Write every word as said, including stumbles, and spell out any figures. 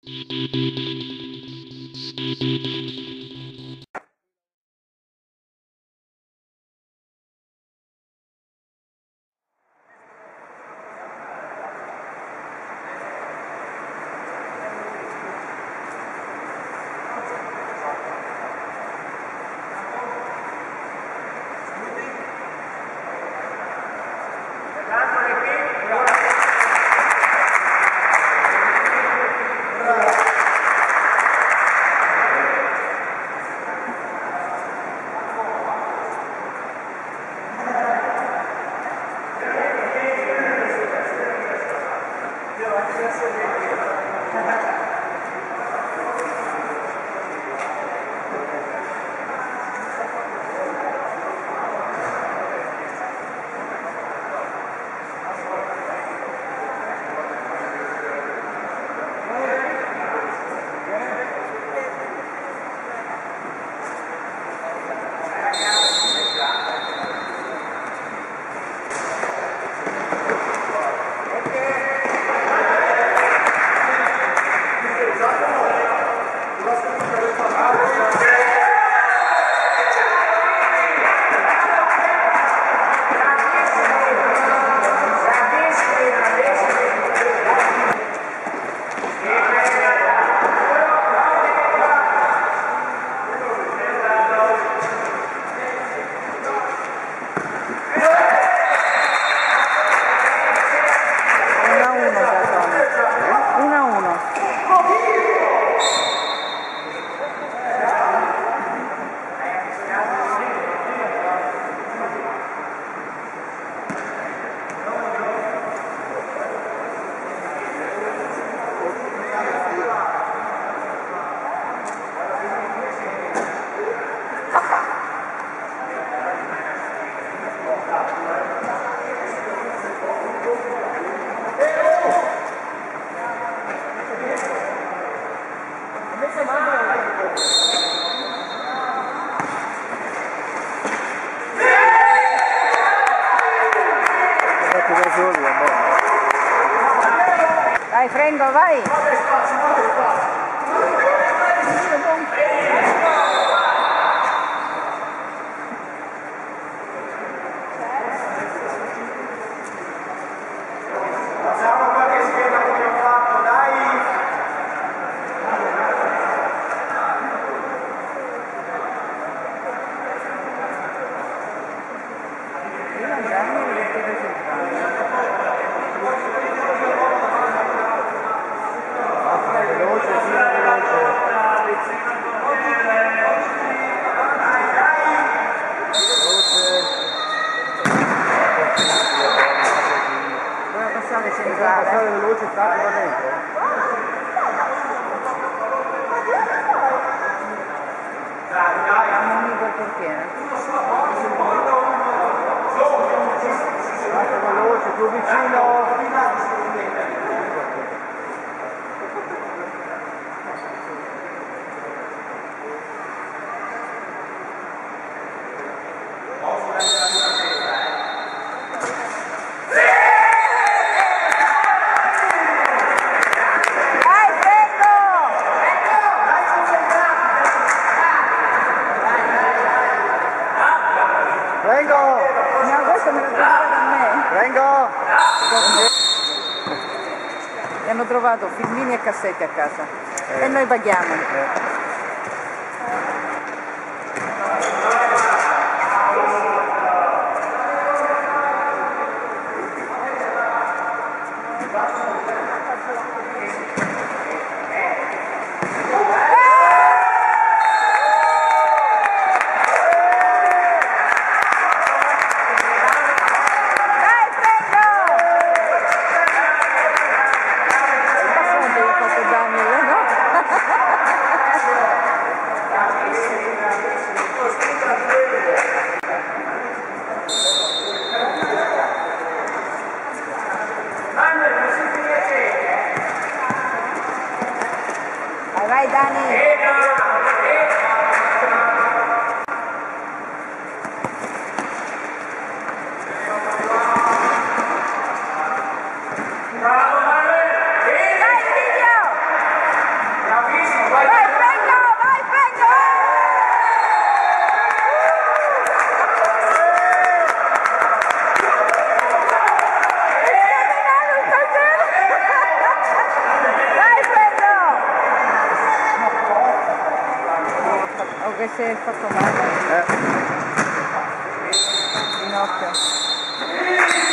Uno a uno, Giacomo. Uno a uno. Vai, Frengo, vai! Doveva passare centrale. Passare veloce, sta qua dentro. Amico il portiere. Veloce, più vicino. Vengo! No, questo me lo devo dare a me. Vengo! E hanno trovato filmini e cassette a casa. Eh. E noi paghiamo. Eh. Vai, vai, Dani. Sì, hai fatto male. Eh. Ginocchio.